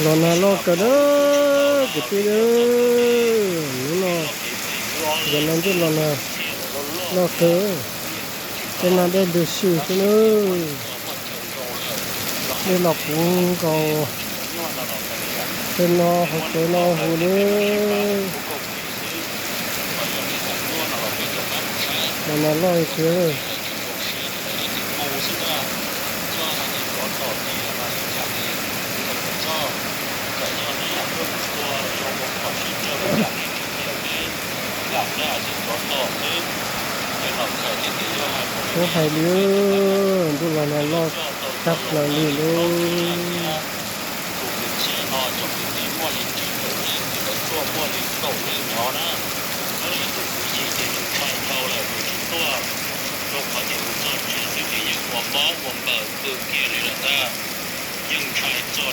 Los nag loj kawg na, kwv tij na. Hnub no, yog no ntuj los nag loj kawg. Tej no dej ntws si xwb na. Dej los puv nkaus tej no hauv tsev no huv li. Los nag loj tiag. Kuv hais li, ntuj los nag loj tag plaws li lauj. Rau qhov tias mus txog tsev xwb ces yeej ua mob ua npaws pw kiag li lawm ntag.